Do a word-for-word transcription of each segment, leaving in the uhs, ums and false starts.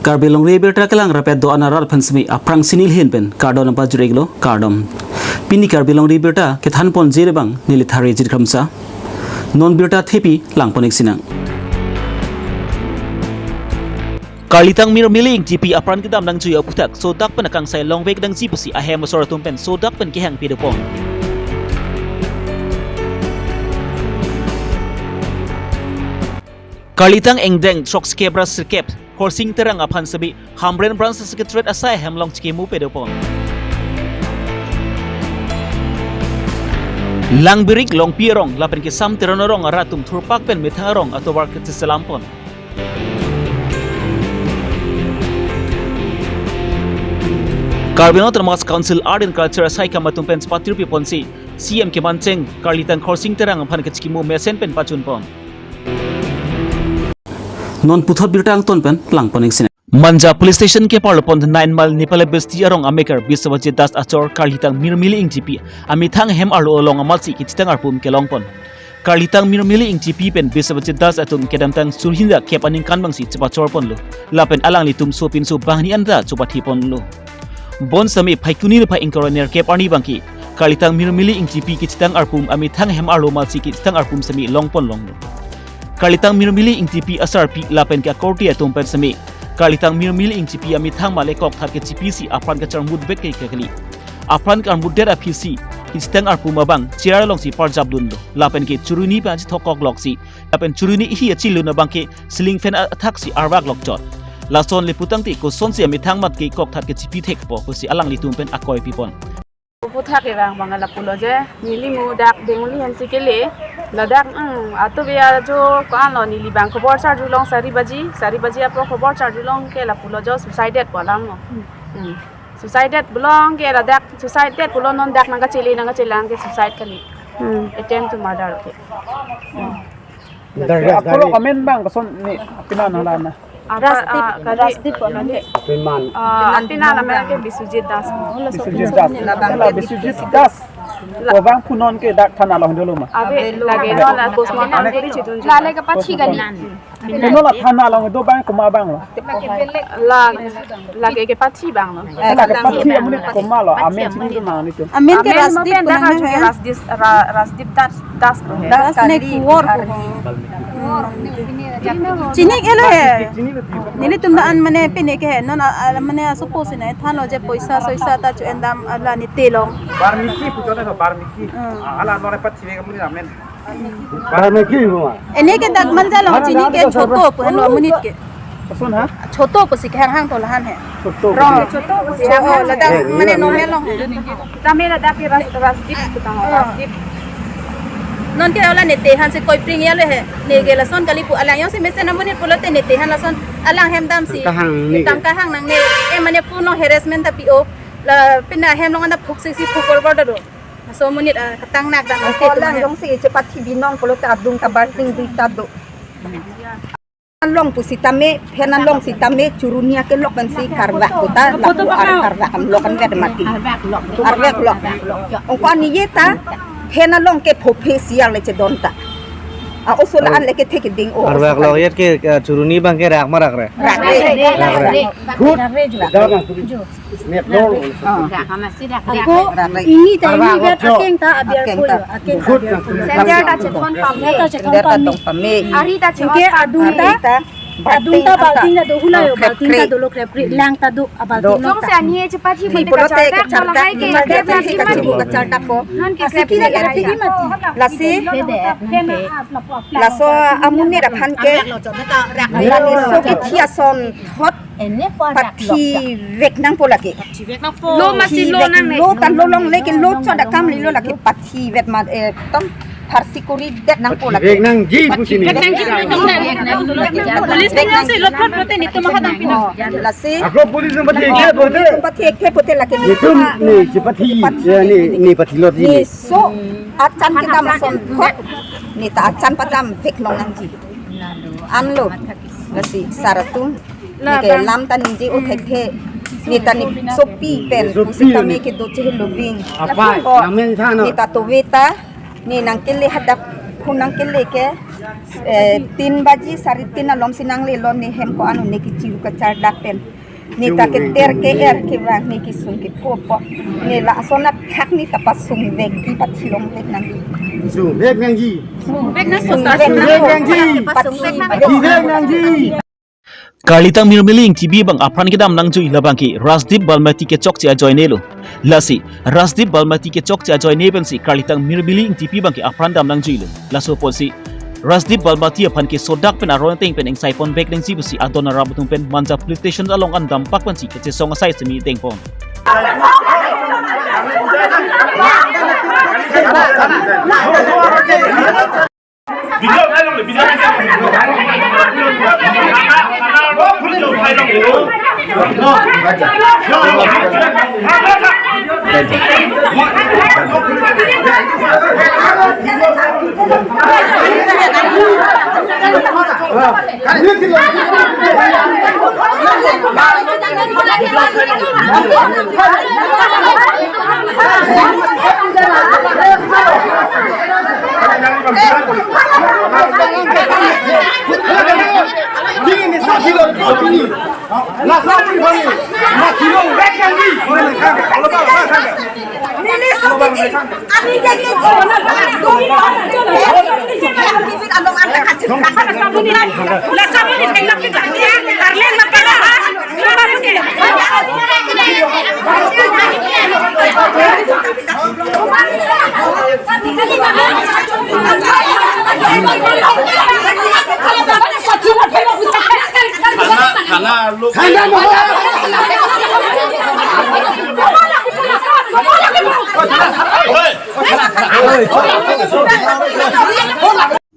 Karbi Longri Abirta kelang rapet do-an arat aphan semi aphrangsi neli ahin pen kardom nangpajir-iklo, kardom. Pini Karbi Longri Abirta kethanponji abang neli Thari Jit Kramsa. Non birta thepi langpon-ik sinang. Karlitang Mirmili Ingtipi apran kedam nangji aphuthak sodak pen akangsai longvek nangji pusi ahem asor atum pen sodak pen kehang pidopon. Karlitang Engdeng throksi kep ra sirkep Khorsing Terang aphan semi Hamren Branch Secretariat asai ahem along chikimo pidopon. Langbirik Longpi arong lapen ke Sam Teron arong arat atum thurpak pen methang arong atovar kacheselampon. Karbi Anglong Autonomous Council Art and Culture asai akam atum pen chepatir piponsi C M kemancheng Karlitang Khorsing Terang aphan kachikimo mesen pen pachunpon. Non puthot birta angton pen langpon-ik sinang. Manja Police Station keparlopon nine mile Nepali Basti arong amekar Biswajit Das achor Karlitang Mirmili Ingtipi amethang ahem arlo along amatsi kechitang arpum kelongpon. Karlitang Mirmili Ingtipi pen Biswajit Das atum kedamtang suri hini ra kep aningkan abangsi chepachorponlo. Lapen alanglitum sopinso banghini anta chopathiponlo. Bonsitame Phaikuni niphai ingkoi ra nerkep arni abangke Karlitang Mirmili Ingtipi kechitang arpum amethang ahem arlo amatsi kechitang arpum semi longponlonglo. Karlitang Mirmili Ingtipi asarpi lapen ke akorte atum pen semi Karlitang Mirmili Ingtipi amethang male kokthat kechipisi apran kacharmut vek ke kali. Apran karmutdet aphisi kechitang arpum abang chair alongsi parjapdunlo. Lapen ke churuni pen chethok kokloksi. Lapen churuni ihi achilun abangke ceiling fan athaksi arvaklok chot. Lason le putangte kosonsi amethang mat ke kokthat kechipi thekpo pusi alanglitum pen akoi pipon. Aphuthak evang abang lapulo je, neli mo dak Benguli ahin si kele, ladak, mm, atu biya jo ko-anlo neli abang khobor charjulong sari baji, sari baji apor khobor charjulong ke lapulo jo suicided pu alamlo. Mm. Suicided bulong ke ladak suicided pulo, non dak nangkachele nangkachele ke suicide kali. Hmm. Attempt to murder ke. Hmm. Apor amen abang koson ni, pima nang lana. Apa, Rasdeep, ah, kali, Rasdeep amen ke. Apiman. Ah, apiman amen ke Biswajit Das. Biswajit Das. Hala Biswajit Das. Ko abang punon ke dak thana along dolo ma. Ave lake non la postmortem kori chidun. Lale ke pachi kali. Punon la thana along do abang, komat abanglo? La, lake kepathi abanglo. Lake kepathi amonit komatlo? Amen chini do nang nitum. Amen ke Amen Rasdeep mo pen dak nang arju ke he. Rasdeep, Ra-, Rasdeep Das, Das ko he. Das Das ne kali kuwor ko he. Chini kelo he. Nelitum an mane pine ke he. Non a, a, mane asopo sine thanlo je poisa soisa ta cho-endam ala nete along. Barmiki puchot ko, Barmiki. Hmm. Ala non pathi ke amonit amen. Barmiki mo. Ene ke dak Manja along chini ke Choto pu henlo amonit ke. Koson ha? Choto pusi kehang hang to lahan he. Choto. Rong Choto pusi. Oh, ladak mane normal along he. Tame ladak ke Ras-, Rasdeep pu tang, Rasdeep. Non ke ala nete aphan si koipring ya le he. Ne ke lason kali pu alang jongsi mesen amonit pulote nete aphan lason alang hem damsi. Kahang ne ke. Tang kahang nangne. Eh, mane puno harassment ta pi-o. La pina hem along anta phuksi si phukor kor ta do. Laso amonit, ah, ketang nak dam. Ako ante lang tum jongsi chepathi binong pulote adung ta barting di ta do. Along pusitame, phen along sitame, churuni akelok pensi karvak kota, lapu ar karvak an lok an vet mati. Arvak lok. Ongko ani ye ta, phen along ke phophe siar le chedon ta. A oso la an le kethe keding o. Arvak lok yet ke, eh, churuni abang ke rak ma rakre? Rakre. Rakre. Good. Ako, ini ta ini vet akeng ta abiar puyo, akeng ta abiar puyo. Sender ta chethon pame. Sender ta chethon pame. Ari ta chethon pame. Ari ta adung ta, adung ta balting ta do hula yo, balting ta dolo krepri, lang ta do, abalting ta. Jongsi ani chepathi mati pulote kachardak, kachardak, lahai ke, kachardak, kachardak ko. Non ke asiki krepri ta krepri mati. Lasi, laso amonit aphan ke, laso ke thi ason thot, pathi vek nangpo lake. Lo masi lo nang ne. Lo ta lo longle ke lo chot akam lilo lake pathi vet ma, eh, tom pharsi kori det nangpo lake. Vek nangji pusi ni. Vek nangji. Police nang si lo plot pote netum mahadang pino. Lasi. Ako police nang pathi ke pote. Police nang pathi ke pote lake. Netum ne chepathi. Pathi. Ya ne, ne pathi lo ji. Ne so achan kedam ason thot. Ne ta achan padam vek long nangji. Anlo. Lasi sar atum. Ne ke lam ta ningje o thekthe. Ne ta ne sopi pen. Sopi pusitame ne kedo chehelo ving. Apai, ko, namen tha no. Ne ta tove ta. Ne nangkele hadak Phone nangkele ke, eh, tin baji, sari tin alom si nanglelo, ne hem ko-an un ne kechiru kachardak pen. Ne ta keter ke-er kevang, ne kesung kekopo. Ne lason athak ne ta pasung vekji, pathilong vek nangji. Sung vek nangji. Sung vek nangji. Sung vek nangji. Pathilong vek nangji. Karlitang Mirmili Engtipi abang apran kedam nangjui labang ke Rajdeep Balmati kechokche ajoinelo. Lasi Rajdeep Balmati kechokche ajoine pensi Karlitang Mirmili Engtipi abang ke apran dam nangjuilo. Laso apotsi Rajdeep Balmati aphan ke sodak pen aron ateng pen ingsaipon vek nangji pusi adon arap atum pen Manja Police Station along an dampak pensi kachesong asai semi dengpon.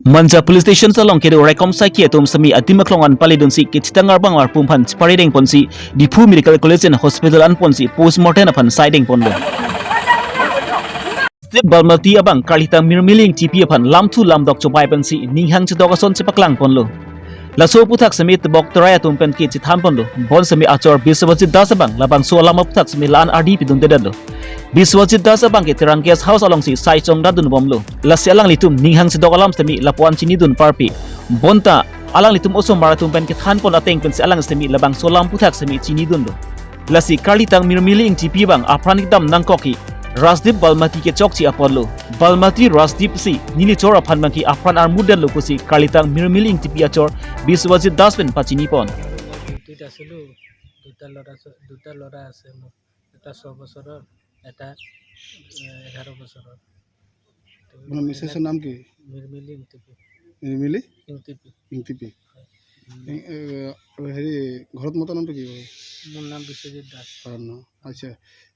Manja Police Station along kedo raikom saiki atum semi adim aklong an palidunsi kethitang arbang arpum aphan chepari dengponsi Diphu Medical College and Hospital anponsi postmortem aphan sai dengponlo. Rajdeep Balmati abang Karlitang Mirmili Engtipi aphan lamthu lamdok chobai pensi ninghang chedok ason chepaklangponlo. Laso aphuthak semi tebok terai atum pen ke chethanponlo. Bonsemi achor Biswajit Das abang labangso alam aphuthak semi la-an ardi pidundedetlo. Biswajit Das abang ke Terang Guest House alongsi sai chongdadunbomlo. Lasi alanglitum ninghang chedok alam semi lapuan chinidun parpi. Bonta alanglitum osomar atum pen kethanpon ateng pensi alang semi labangso alam aphuthak semi chinidunlo. Lasi Karlitang Mirmili Engtipi abang apran kedam nangkok ke Rajdeep Balmati kechokche aponlo. Balmati Rajdeep si neli chor aphan abang ke apran armudetlo pusi Karlitang Mirmili Engtipi achor Biswajit Das pen pachinipon. ডিউটিত আছিলোঁ। দুটা ল'ৰা ছ-, দুটা ল'ৰা আছে মোৰ, এটা ছয় বছৰৰ, এটা, এ, এঘাৰ বছৰৰ। তো আপোনাৰ মিছেছৰ নাম কি? মিৰমিলি ইংটিপি। মিৰমিলি? ইংটিপি। ইংটিপি। হয়। এ, এ, হেৰি, ঘৰত মতা নামটো কি হয়? মোৰ নাম বিশ্বজিৎ দাস। ঘৰত ন? আচ্ছা।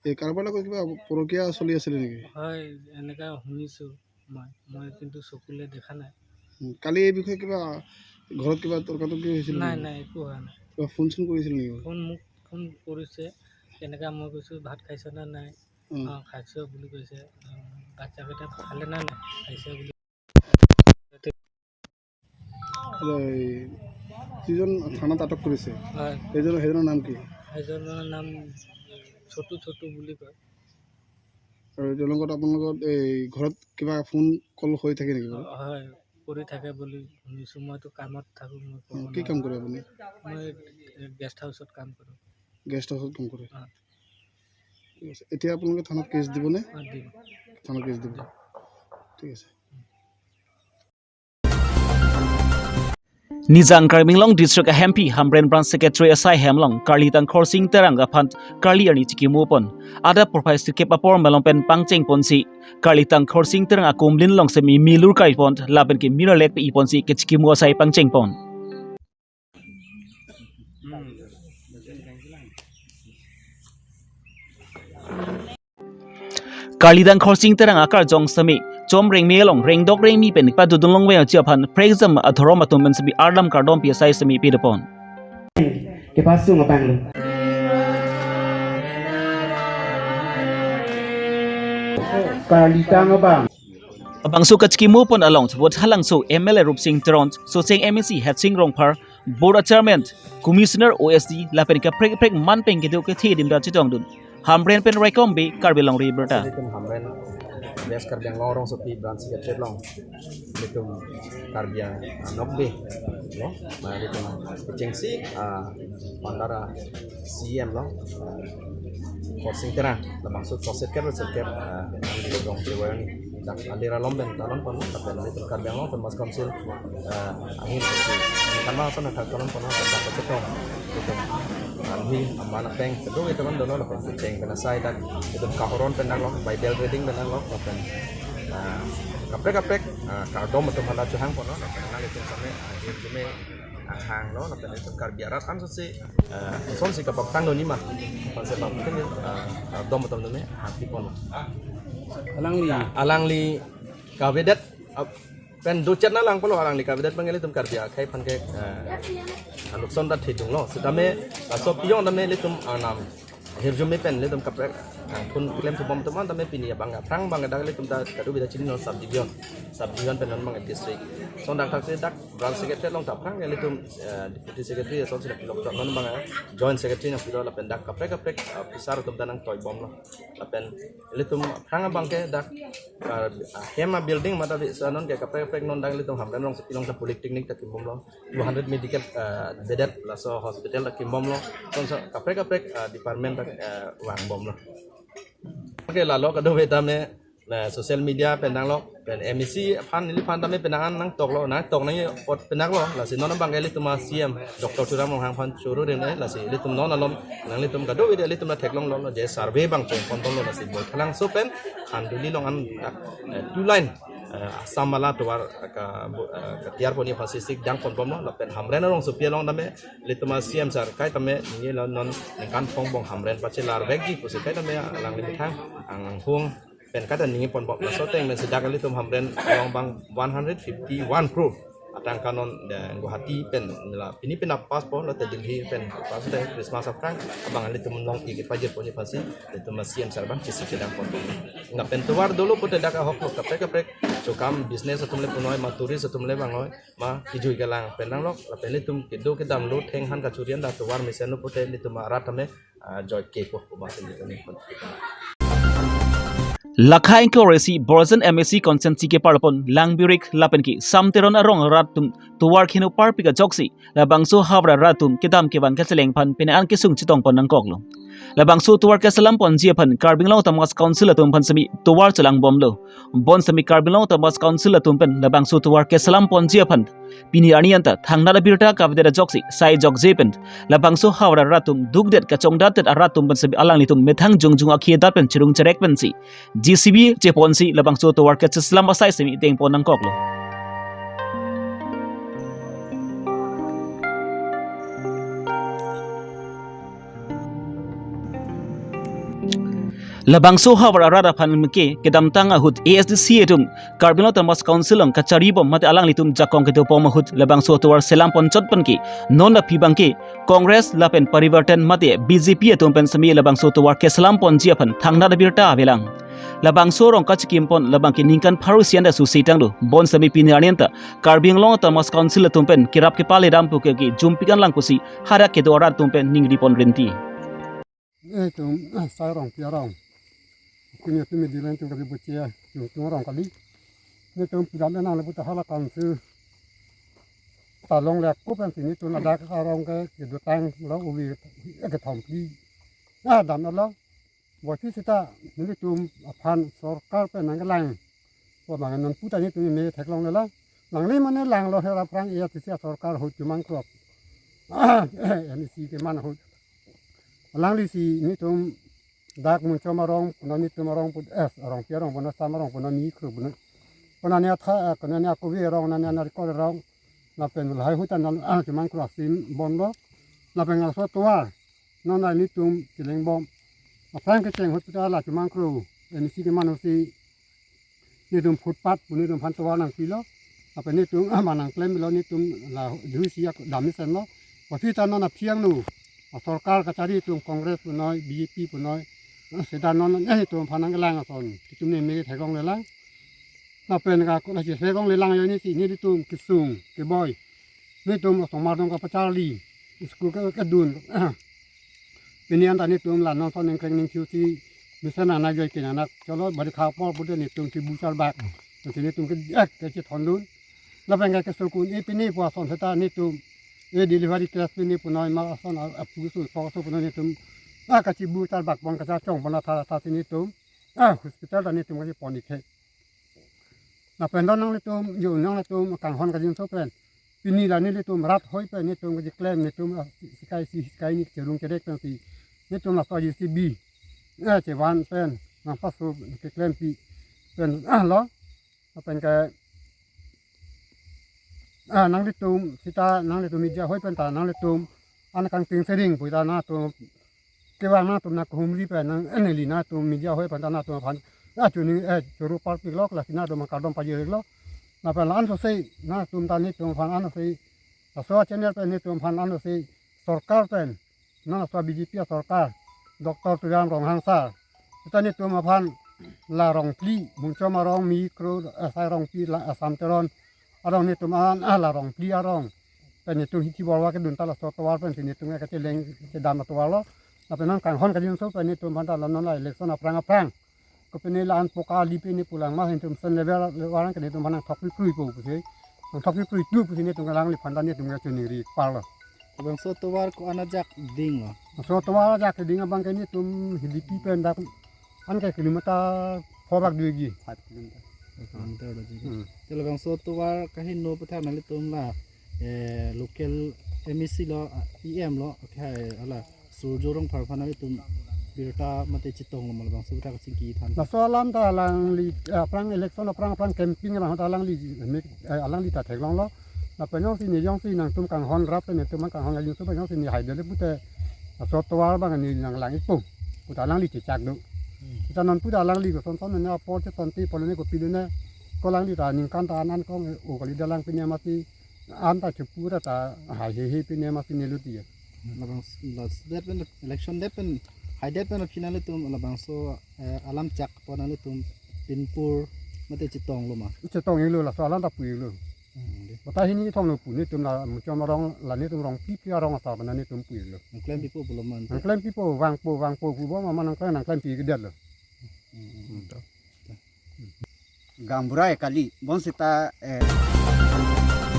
এই কাৰোবাৰ লগত কিবা পৰকীয়া চলি আছিলে নেকি? হয়, এনেকা শুনিছোঁ মই। মই কিন্তু চকুলে দেখা নাই। উম, কালি এই বিষয়ে কিবা ঘৰত কিবা তৰ্কাতৰ্কি হৈছিল নাই, নেকি? নাই, একো হোৱা নাই। কিবা ফোন চোন কৰিছিল নেকি? ফোন মোক ফোন কৰিছে, তেনেকা মই কৈছোঁ, "ভাত খাইছ নে নাই?" উম। "অ, খাইছোঁ," বুলি কৈছে। উম, "বাচ্চাকেইটা খালে নে নাই?" "খাইছে," বুলি। এই যিজন থানাত আটক কৰিছে, হয়। সেইজনৰ, সেইজনৰ নাম কি? সেইজনৰ নাম চটু, চটু বুলি কয়। আৰু তেওঁৰ লগত, আপোনাৰ লগত এই ঘৰত কিবা ফোন কল হৈ থাকে নেকি বাৰু? অ, হয়, কৰি থাকে বুলি শুনিছোঁ। মইতো কামত থাকোঁ, মই ক'ব উম, কি কাম নোৱাৰোঁ। কৰে আপুনি? মই, এ, গেষ্ট হাউচত কাম কৰোঁ। গেষ্ট হাউচত কাম কৰে? অ। ঠিক আছে। এতিয়া আপোনালোকে থানাত কেছ দিবনে? অ, দিম। থানাত কেছ দিব? দিম। ঠিক আছে। Nijang Karbi Anglong District ahempi Hamren Branch Secretary asai hem along Karlitang Khorsing Terang aphan Karli arni chikimupon. Adap porphai sirkep apor malom pen pangchengponsi Karlitang Khorsing Terang akumlin along semi milur kaipon lapen ke miralek pe-iponsi kechikimu asai pangchengpon. Karlitang Khorsing Terang akarjong semi chom rengme along rengdok rengmi pen padodun longve achi aphan prekjam adhorom atum pen semi arlam kardom pi asai semi pidopon. Kepasung abang lo. Karlitang abang. Labangso kachikimupon along Vothatlangso M L A Rupsing Teron, Socheng M A C Headsing Rongphar, Board Chairman, Commissioner O S D lapen kaprek kaprek man pen kedo kethe adim ta chetongdun. Hamren pen Raikom Bey, Karbi Longri Abirta. West Karbi Anglong Rongsopi Branch Secretary along, ilitum Karbi Anglong Nokbe lo, ma ilitum kechengsi, ah, Pandara C M lo, ah, Khorsing Terang, labangso toset kep, set kep, ah, ilitum rong chewer ni. Dak alir alom pen talon pon, lapen ilitum Karbi Anglong Autonomous Council, ah, ahin kesi, kan ma son kak talon pon, lapen dak kachetong, ilitum, ah, ahin aman apeng, kedua ilitum dolo, lapen kecheng pen asai dak, ilitum kahoron pen dak lo, Bible reading pen dak lo, lapen, ah, kaprek kaprek, ah, kardom atum hala chehang pon, lapen ilitum same, ah, jim jime, ah, hang lo, lapen ilitum Karbi arat ansose, ah, ansose kapaptang doni ma, ansose bang mungkin, ah, kardom atum doni, hang pi pon. Alangli. Alangli kavedet, ah, pen duchet na lang polo alangli kavedet bang ilitum Karbi akhei aphan ke, ah, anukson ta thedung lo. Setame, ah, so piyong tame ilitum anam hirjume pen ilitum kaprek, ah, phun klem thubom teman tame pini abang aphrang bang dak ilitum ta kadu bida chini lo subdivision. Subdivision pen non bang district. Son dak thak se dak branch secretary along ta aphrang ilitum, ah, deputy secretary asonsi nangpilok non bang, ah, joint secretary nangpilo lapen dak kaprek kaprek, ah, officer atum ta nangtoi bom lo. Lapen ilitum aphrang abang ke dak, ah, hem a-building mata bi sa non ke kaprek kaprek non dak ilitum Hamren Rongsopi along ta polyclinic ta kimbom lo. Two hundred medical, ah, bedded laso hospital ta kimbom lo. Sonso kaprek kaprek, ah, department ta, ah, vang bom lo. Okay, lalo kadu beta me na social media pen nang lo, pen M A C aphan neliphan tame pen nang nangtok lo, nangtok nang pot pen nang lo, lasi non abang ilitum a C M Doctor Tuliram Ronghang aphan choro rin eh, lasi ilitum non alom nanglitum kadu bida ilitum na theklong lo, lo je survey bang cheng pon lo, lasi Baithalangso pen Khanduli along an, eh, two line, eh, Assam mala tovar ka, eh, katiar pon aphansi sik dang pon bom lo, lapen Hamren Rongsopi along tame ilitum a C M sir kai tame ningje lo non ningkan phong bong Hamren pachelar vekji pusi kai tame alangli methang anghung pen kaita ningje pon bom laso ateng pen si dak ilitum Hamren along bang one hundred fifty-one crore atangka non, eh, Guwahati pen la pini pen pass po, lote Delhi pen pass te Christmas aphrang abang ilitum along ke pajir pon aphansi ilitum a C M sir bang chisi kedang pon. Lapen tovar dolo pute dak ahok lo kaprek kaprek chokam business atum le punoi ma tourist atum le bang noi ma kijui kelang pen nang lo, lapen ilitum kedo kedam lo thenghan kachurian dak tovar mesen lo pute ilitum arat tame, ah, joy ke ko ko ba se ilitum. Lakha ingkoi ra isi Borjan M A C constituency ke parpon Langbirik lapen ke Sam Teron arong rat atum tovar kheno parpik ajoksi labangso havar arat atum kedam kevang kacheleng aphan pini an kesung chetong pon nangkok lo. Labangso tovar keselam ponji aphan Karbi Anglong Autonomous Council atum aphan semi tovar chelang bom lo. Bonsemi Karbi Anglong Autonomous Council atum pen labangso tovar keselam ponji aphan pini arni anta thangnat abirta kavedet ajoksi sai jokje pen labangso havar arat atum dukdet kachongdatdet arat atum pen semi alanglitum methang jongjong akhei adat pen cherung cherek pensi J C B cheponsi labangso tovar keselam asai semi teng pon nangkok lo. Labangso havar arat aphan ke kedamtang ahut A S D C atum Karbi Anglong Autonomous Council along kachari bom mate alanglitum jakong kedo bom ahut labangso tovar selam pon chot pen ke non aphi abang ke Congress lapen Parivartan mate B J P atum pen semi labangso tovar keselam ponji aphan thangnat abirta avelang. Labangso arong kachikim pon labang ke ningkan pharo isi anta susi tanglo. Bonsemi pini arni anta Karbi Anglong Autonomous Council atum pen kerap kepale dam pu ke ke jumpik an lang pusi hadak kedo arat atum pen ningri pon rinti. Eh, tum, ah, sai arong, pi arong. Kini tum di len tum kali buchia, tum, tum arong kali. Ni tum pidam enang le buta hala council. Ta longle ako pensi netum ladak arong ke kedotang lo uvi kethom phli. Ah, dam lo. Boti seta nelitum aphan sorkar pen nangkelang. Ko bang non puta netum me theklongle lang. Langli mane langlo hera phrang iya tisia sorkar ahut chumang krok. M A C keman ahut. Langli si netum dak Munchom arong, puna netum arong put es, arong pi arong, puna Sam arong, puna Mikru, puna, puna ne atha, eh, puna ne akuvi arong, na ne anarikol arong, lapen lahai ahut an, ah, chumang krok asim bom lo, lapen laso tovar, non netum cheleng bom, aphrang kecheng ahut ta la chumang krok, M A C keman ahut si, netum footpath pu netum aphan tovar nangpilo. Lapen netum, ah, manang klem lo netum la dusi yak dam mesen lo. Boti ta non aphi angno. A sorkar kachari atum Congress punoi, B J P punoi. Ah, seta non, eh, netum aphan nangkelang ason. Netum ne me theklongle lang. Lapen ka ko la theklongle lang ya ni si netum kesung, keboi. Netum osomar atum kapacharli. School ke, kedun. Pini anta netum la non son ningkreng ningthu si Mesen anak joi ke anak cholo bari khapor pute netum si bu charbak. Nanti netum ke eh ke si thondun. Lapen ke keso kun e pini pu ason seta netum e delivery class pini punoi ma ason a- apu su po su punoi netum. Ah, kachibur charbak pon kachachong pon atha atha si netum. Ah, hospital ta netum kachipon ik he. Lapen do nanglitum, jo nanglitum kanghon kajinso pen. Pini la nelitum rat hoi pen netum kachiklem netum, ah, si- sikai si sikai ni cherung cherek pen si. Netum laso J C B. Eh, chevan pen nangpasu keklempi pen, ah, lo. Lapen ke, ah, nanglitum seta nanglitum media hoi pen ta nanglitum an kangting sering pu ta nangtum kevang nangtum nangkehumri pen nang, eh, neli nangtum media hoi pen ta nangtum aphan, ah, chuni, eh, choro parpik lo, lasi nangtum kardom pajir lo. Lapen la-an so sei nangtum ta netum aphan an sei, laso channel pen netum aphan an sei sorkar pen, nang laso B J P sorkar, Doctor Tuliram Ronghang sir, seta netum aphan la Rongphli, Mungchom arong, Mikro, eh, sai Rongpi, la Assam Teron arong netum an, ah, la Rongphli arong pen netum hithi borwa kedun ta laso tovar pen si netum kacheleng kedam atovar lo. Lapen nang kanghon kajinso pen netum aphan ta la non la election aphrang aphrang kopine la-an poka li pine pulang ma netum sen level level ke netum aphan nangthok krui krui po pusi, nangthok krui krui tu pusi netum alangliphan ta netum kachiningri parlo. Bangso tovar ko-an ajak ding lo? Laso tovar ajak ding abang ke netum Hidipi pen dak an ke kilometer four bak dui gi. Five kilometer. Five kilometer lo ji. Hmm. Te labangso tovar kaheno aputhak nanglitum la, eh, local M A C lo, ah, E M lo, okay, hala Surjo Rongphar aphan nanglitum birta mate chetong lo ma labangso aputhak kachingki than? Laso alam ta alangli, eh, aphrang election aphrang aphrang campaign abang ta alangli, eh, alangli ta theklong lo. Lapen jongsi ne jongsi nangtum kanghon rap pen netum kanghon kajinso pen jongsi ne haidele pute laso tovar abang ne nanglang ikpo pu ta alangli chechak do. Hmm. Seta non pu ta alangli koson son ne apor cheton ti polo ne kopi do ne, ko alangli ta ningkan ta an an kong, eh, o kali dalang pine mati an ta chepu ta ta hai he he pine mati ne luti ya. Labang s- la s- det pen election det pen hai det pen aphi nanglitum labangso, eh, alam chak po nanglitum pinpur mate chetong lo ma? Chetong iklo, laso alam ta pu iklo. Hmm, dei. Bata hini thong lo pu netum la Mungchom arong la netum Rongpi pi arong asa bana netum pu iklo. Nangklempipo pulo ma ante? Nangklempipo, vangpo vangpo pu bom ma nangklem nangklempi kedet lo. Hmm, hmm. Hmm. Gaonbura kali, bonseta, eh,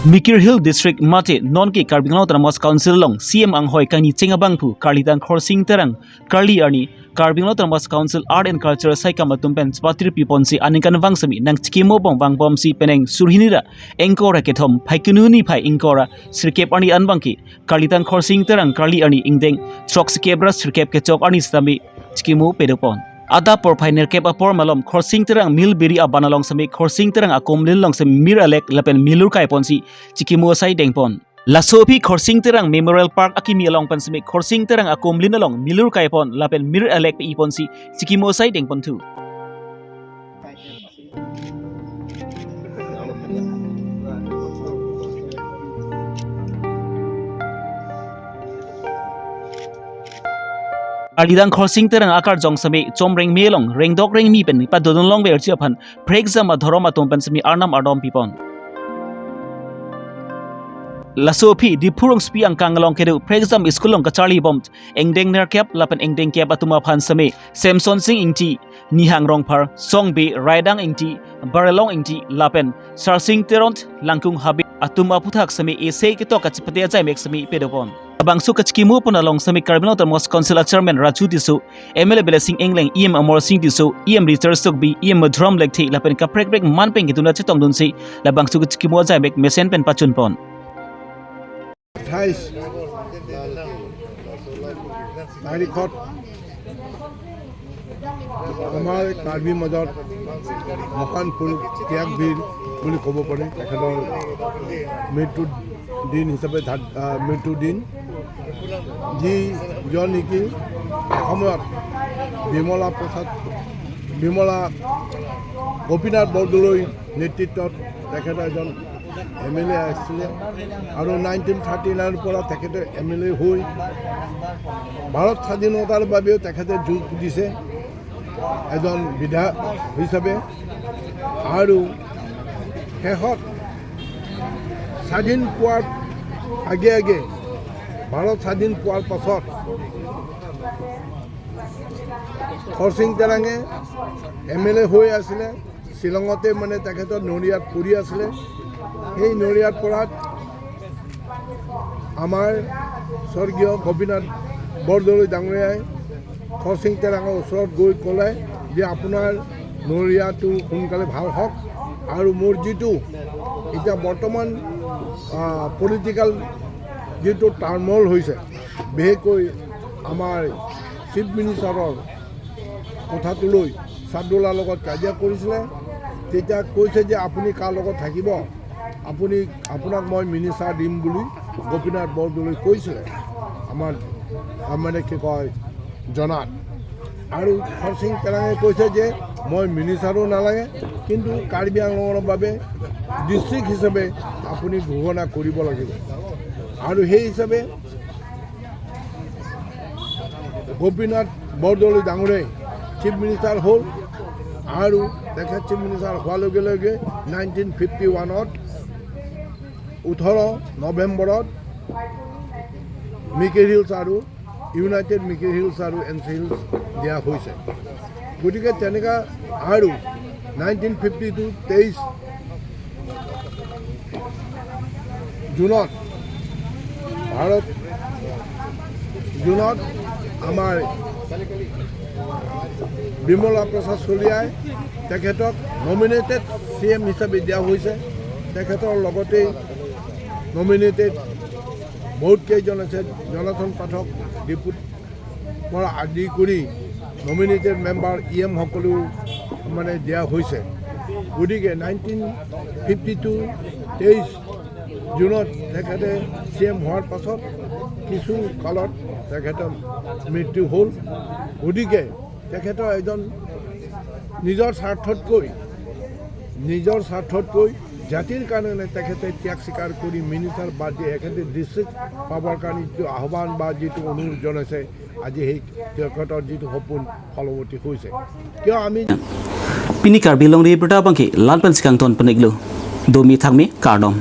Mikir Hill District mate non ke Karbi Anglong Autonomous Council along C M anghoi kangni cheng abangphu Karlidang Khorsing Terang, Karli arni, Karbi Anglong Autonomous Council Art and Culture saikam atum pen chepatiri piponsi aningkanvang semi nangchikimo bom vangbomsi penang suri hini ra ingkoi ra kethom Phaikuni niphai ingkoi ra sirkep arni anbang ke Karlidang Khorsing Terang, Karli arni ingdeng throksi kep ra sirkep kechok arni sitame chikimo pedopon. Adap porphai nerkep apor malom Khorsing Terang Mill Biri aban along semi Khorsing Terang akumlin along semi mir alek lapen milur kaiponsi chikimo asai dengpon. Laso aphi Khorsing Terang Memorial Park akimi along pen semi Khorsing Terang akumlin along milur kaipon lapen mir alek pe-iponsi chikimo asai dengponthu. Karlidang Khorsing Terang akarjong semi chomreng me along rengdok rengmi pen padodun longver chi aphan prekjam adhorom atum pen semi arnam ardom pipon. Laso aphi Diphu rongsopi angkang along kedo prekjam school along kacharli bom ingdeng nerkep lapen ingdeng kep atum aphan semi Semson Sing Ingti, Nihang Rongphar, Songbe, Raidang Ingti, Barelong Ingti lapen Sarsing Teron, Langkung Habe atum aphuthak semi ese ketok kachipate ajaimek semi pedopon. Labangso kachikimo pon along semi Karbi Anglong Autonomous Council a Chairman Raju Tisso, M L A Bidya Sing Engleng, E M Amar Sing Tisso, E M Richard Sokbi, E M Madhuram Lekthe lapen kaprek prek man pen kedun chetongdunsi labangso kachikimo ajaimek mesen pen pachunpon. আঠাইছ তাৰিখত আমাৰ কাৰ্বি মাজত মহান পুৰুষ ত্যাগবীৰ বুলি ক'ব পাৰি, তেখেতৰ মৃত্যু দিন হিচাপে ধা- আহ, মৃত্যু দিন, যিজন নেকি এসময়ত বিমলা প্ৰসাদ, বিমলা গোপীনাথ বৰদলৈৰ নেতৃত্বত তেখেত এজন এম এল এ আছিলে আৰু নাইনটিন থাৰ্টি নাইনৰ পৰা তেখেতে এম এল এ হৈ ভাৰত স্বাধীনতাৰ বাবেও তেখেতে যুঁজ দিছে এজন বিধায়ক হিচাপে। আৰু শেষত স্বাধীন পোৱাৰ আগে আগে, ভাৰত স্বাধীন পোৱাৰ পাছত খৰচিং তেৰাঙে এম এল এ হৈ আছিলে, শ্বিলঙতে মানে তেখেতৰ নৰিয়াত পৰি আছিলে। সেই নৰিয়াত পৰাত আমাৰ স্বৰ্গীয় গোপীনাথ বৰদলৈ ডাঙৰীয়াই খৰচিং তেৰাঙৰ ওচৰত গৈ ক'লে যে আপোনাৰ নৰিয়াটো সোনকালে ভাল হওক আৰু মোৰ যিটো এতিয়া বৰ্তমান পলিটিকেল যিটো টাৰ্মল হৈছে, বিশেষকৈ আমাৰ চিফ মিনিষ্টাৰৰ কথাটো লৈ চাদুলাৰ লগত কাজিয়া কৰিছিলে। তেতিয়া কৈছে যে আপুনি কাৰ লগত থাকিব, আপুনি আপোনাক মই মিনিষ্টাৰ দিম বুলি গোপীনাথ বৰদলৈ কৈছিলে আমাৰ, আহ, মানে কি কয়, জনাত। আৰু খৰচিং তেৰাঙে কৈছে যে মই মিনিষ্টাৰো নালাগে, কিন্তু কাৰ্বি আংলঙৰ বাবে ডিষ্ট্ৰিক্ট হিচাপে আপুনি ঘোষণা কৰিব লাগিব। আৰু সেই হিচাপে গোপীনাথ বৰদলৈ ডাঙৰীয়াই চিফ মিনিষ্টাৰ হ'ল আৰু তেখেত চিফ মিনিষ্টাৰ হোৱাৰ লগে লগে নাইনটিন ফিফটি ওৱানত ওঠৰ নৱেম্বৰত মিকিৰ হিলছ আৰু ইউনাইটেড মিকিৰ হিলছ আৰু এন চি হিলছ দিয়া হৈছে। গতিকে তেনেকা আৰু নাইনটিন ফিফটি টু তেইছ জুনত ভাৰত জুনত আমাৰ বিমলা প্ৰসাদ চলিয়াই তেখেতক নমিনেটেড চি এম হিচাপে দিয়া হৈছে। তেখেতৰ লগতে নমিনেটেড বহুত কেইজন আছে, জনাৰ্দন পাঠক ডিপুত পৰা আদি কৰি নমিনেটেড মেম্বাৰ ই এম সকলো মানে দিয়া হৈছে। গতিকে নাইনটিন ফিফটি টু তেইছ জুনত তেখেতে চি এম হোৱাৰ পাছত কিছু কালত তেখেতৰ মৃত্যু হ'ল। গতিকে তেখেতৰ এজন নিজৰ স্বাৰ্থতকৈ, নিজৰ স্বাৰ্থতকৈ জাতিৰ কাৰণে তেখেতে ত্যাগ স্বীকাৰ কৰি মিনিষ্টাৰ বাদ দি এখেতে ডিষ্ট্ৰিক্ট পাবৰ কাৰণে যিটো আহ্বান বা যিটো অনুৰোধ জনাইছে, আজি সেই তেখেতৰ যিটো সপোন ফলৱতী হৈছে। কিয় আমি Pini Karbi Longri Abirta abangke la-an pensi kangton pon-iklo. Domi thakmi, kardom.